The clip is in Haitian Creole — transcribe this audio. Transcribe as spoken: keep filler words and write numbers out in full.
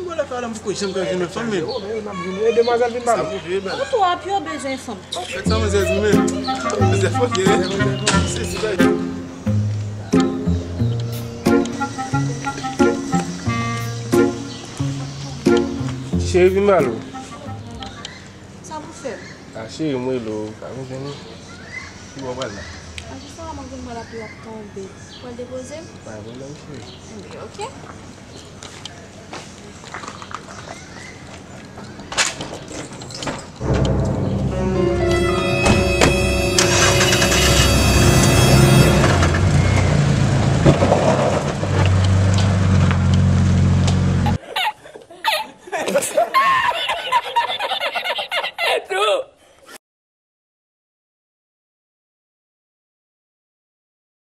Ou lè fè adan pou kou janm ka jwenn fanm menm. Ou menm ap vin e demwazèl vin ba nou. Ou twòp, yo bezwen fanm. Fèk sa manzè di menm. Manzè fòkè. Se si bay. Cheri vin ba nou. Sa pou fè m. A cheri mwen lo. Ka vin jwenn nou. Ki bò pral la? An jis avan mwen vin mwen la pli ap tonbe. Pral depoze m? Pa pwoblèm cheri. Enben, oke.